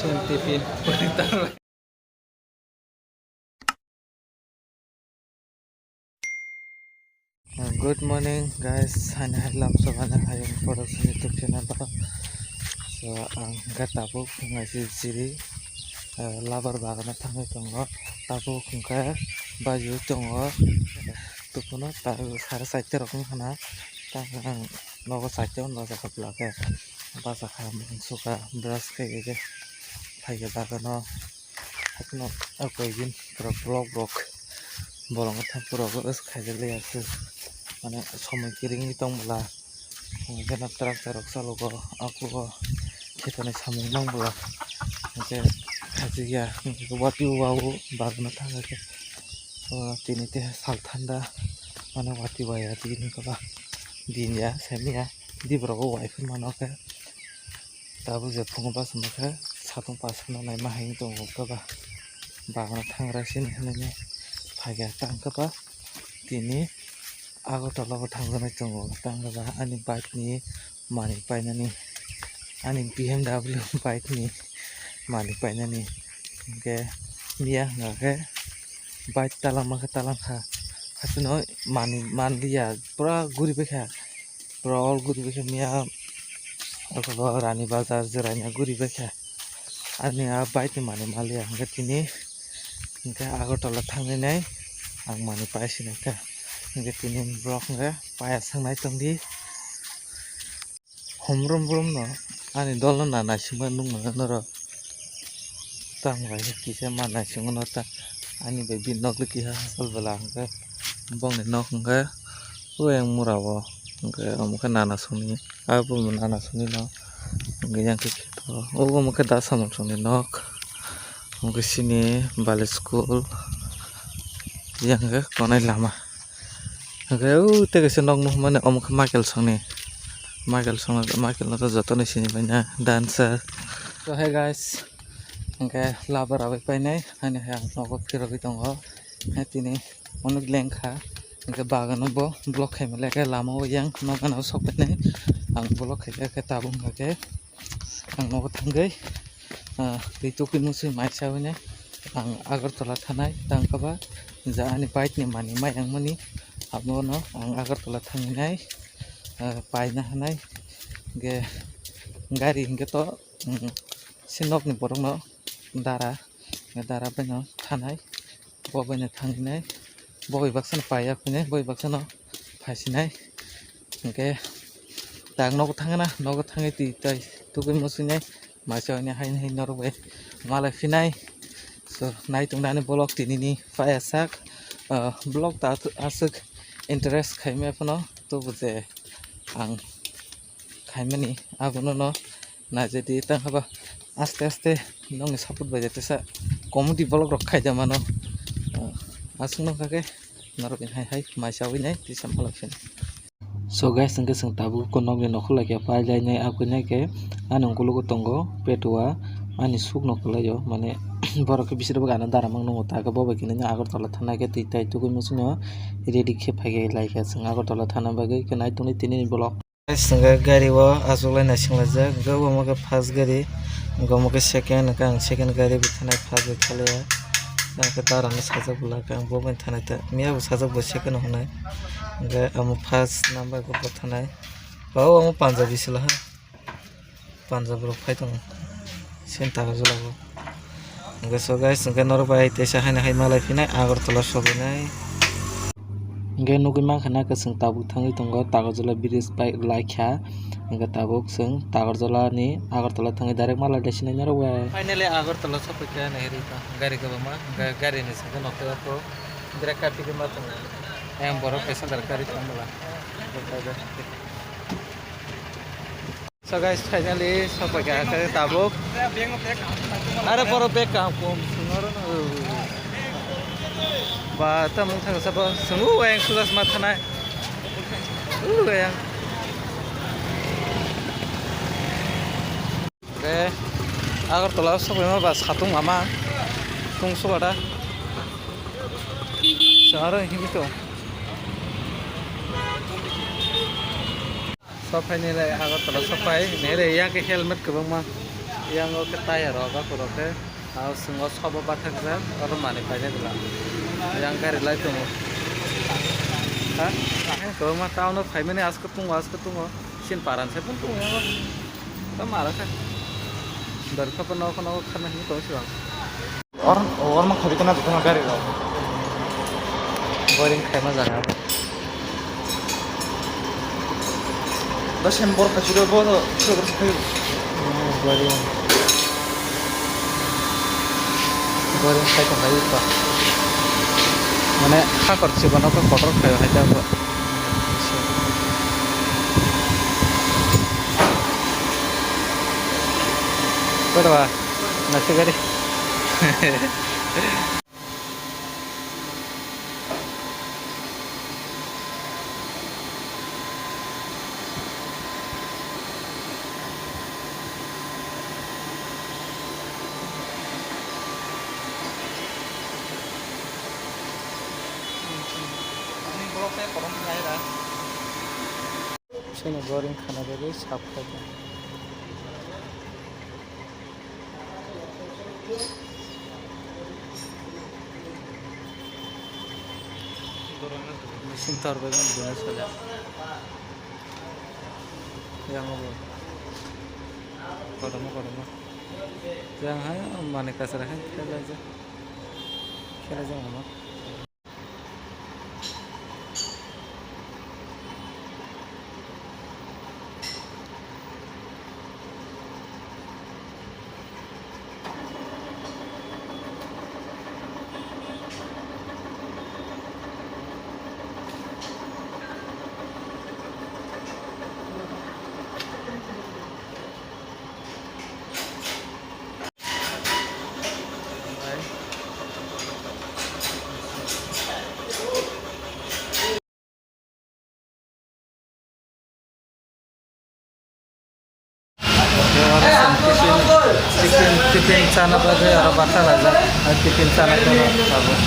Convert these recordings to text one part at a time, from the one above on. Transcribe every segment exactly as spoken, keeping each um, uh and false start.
Tiffin. Good morning, guys. Hani hai lamsok ani hayung production YouTube channel o. So, ang hwnkhe tabuk ngaisi jiri, eh, labar bagano thangwi tongo. Tabuk hwnkhe baju tongo. Tukuno ta sare chaita rok wngkha na. Ta ang nogo chaita wngkha, bwsakha bwla khe bachakha, mung sukha, brush khai khe phaikhe bagano. Haikhe no o koi din pura vlog rok bolong thang pura o khaijak le aswk, mane somoi kwrwngwi tong bwla. Hwnkhe no tractor rok chalogo, akugo khetoni samung nang bwla. Hwnkhe khajikya, hwnkhe watwi wao bagwi thangkhe, o tini tei sal thanda, mane watwi waya tini kaba din ya, semiya, diborok o wai phano mano khe. Tabuk je phungo bachama khe satung pasakno naima hai wng tongo khe ba, bagano thangra sini hinwi phaikha tang khe ba tini Agartala o thangjaknai tongo tang khe ba ani bike ni manwi painani, ani B M W bike ni manwi painani. Hwnkhe miya hwnkha khe bike talangma khe talangkha, hasteno manwi manliya, pura guribaikha. Pura all guribaikha miya, abo Rani Bazar, Jirania guribaikha. Ani a bike ni manwi manliya, hwnkhe tini hwnkhe Agartala thangwi nai ang manwi paisingkha. Hwnkhe tini borok hwnkhe paya sangnai tongdi. Homrom brom no ani dol no na naisingma nukmano norok. Tamo kaisa kisa ma naisingo no ta ani bai bini nok le kisa hasal bwla hwnkhe bongni nok hwnkhe o yang mura o hwnkhe omo khe nana songni abo bo nana songni no hwnkhe yang khe kheto obo omo khe da samung songni nok hwnkhe sini bale school yang khe konai lama. Hwnkhe o tei kaisa nok nukmani omo khe Michael songni. Michael songno, Michael no to jotono sini paina dancer. So hey guys, hwnkhe labar abai painai, ani hai ang nogo phirogwi tongo. Hai tini onek lengkha, hwnkhe bagano bo block khaima lekha lama o yang nok gana o sok painai. Ang block khaikha khe tabuk hwnkha khe. Ang nogo thangwi, ah, twi tukui muchung mai chawi nai. Ang Agartala thanai tang khe ba ja ani bike ni manwi mai yang mani abono ang Agartala thangwi nai, ah, paina hinai. Hwnkhe gari hwnkhe to, um, si nokni borok no dara, dara bai no thanai. Bo bai no thangnai, bo bai baksa no paiya khainai, bo bai baksa no phaisinai. Hwnkhe tak nogo thangna, nogo thangwi twi tai tugwi muchungnai, maisa hwnwi haino hai norok bai malai phinai. So, nai tongdi ani vlog tinini paiya sak, ah, vlog ta aswk interest khaimaya phano, tobo je ang khaimani abono no naijadi tang haba aste aste nongni support bai jatesa comedy vlog rok khaida mano. Aswk nokha khe norok hai hai mai chawi nai tisa malai phini. So guys, hwnkhe chwng tabuk ko nokni nokhor lai khe pai lai nai aboni khe ani ukulukgo tongo petua ani suk no kwlaio mane borok khe bisirbo gana daramang nungo ta khe bo bai khe nini Agartala thanai khe twi tai tugui muchungno ready khe phai khe lai kha chwng Agartala thana bagwi khe nai tongni tini ni vlog. Guys, hwnkhe gari o achuklai naisinglaijak, hwnkhe obo hwnkhe first gari, hwnkhe omo khe second, hwnkhe ang second gari bai thanai first bai thalaiya. Hwnkhe dara no sajak bwla, hwnkhe ang bo bai thanai ta, miya bo sajak bo second hwnwi. Hwnkhe omo first number bo thanai. Ba o omo Punjabi sila ha. Punjab rok phai tongo. Sen tago jula bo. Hwnkhe so guys, hwnkhe norok bai teisa haino hai malai phinai Agartala sobainai. Hwnkhe nugui mankha na kwchwng tabuk thangwi tongo Tagarjala bridge bai laikha. Hwnkhe tabuk chwng Tagarjala ni Agartala thangwi direct malai daisinai norok bai. Finally Agartala sophaikha nahirwi tong gari kwbangma, ga-, gari ni saka nokha ko direct kaphikhe ma tongo. Yang borok passenger gari tong bwla. So guys, finally sophaikha khe tabuk. Are boro bag kaham kom swngo rw no. Ba tamung thang sabo swngo wayang sudas ma thanai. U wayang. Oke. Agartala sophaima ba satung lama. Tung sokada. Aro himi to. Sophai ni lai Agartala sophai, nere yang ke helmet kwbangma. Yang o khe tayar rok, aphuru khe, ah, swngo sobo bathakjak, oro manwi painai bwla. Yang gari lai tongo. Ha? Ang kwbangma town o phaimani asko tongo, asko tongo. Sin paran se pun tongo yang o. Tamo ara kha. Dari kha pa nok nok kha na hin tong si bang. Or, or ma khabi kana jotto gari rok. Boring khaima jaga. Da sem bor khachi do bo do, se bor khachi. Boring. Boring khai tong khai pa. Mane hakor chiba no kotor khai hai ta bo. Kotor ba. Nasi gari. Chini boring khana bagwi sap khaikha. Machine tor bai mani dona sale. Yang bo. Kotorma, kotorma. Yang hai mani kasar hai khela ja. Khela ja mama. Tiffin, tiffin, tiffin chana bagwi oro baksa rajak. Tiffin chana bagwi tabuk.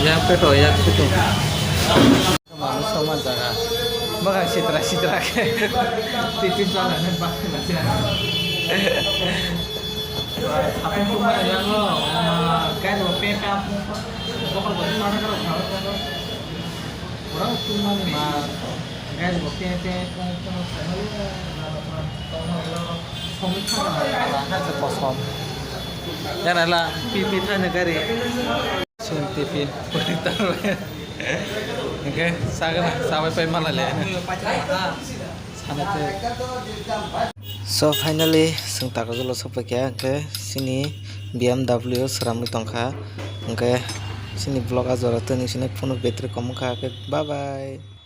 Yang peto, yang situ. Manu sama jaga. Baga sitra sitra ke. Titi sana ne bak na sira. Apa tu mana yang lo? Kai lo pepe apa? Bokor bokor mana kalau kau? Orang tu mana ma? Kai lo pepe apa? Kosom. Yang nala pipi tanya gari. Sun tiffin puri tarwe. Oke, sagana sabai pai malale. Sana te. So finally, sung takajolo sopai kha, oke, sini B M W sramwi tongkha, oke, sini vlog ajora tini sini phone battery kom kha, oke, bye bye.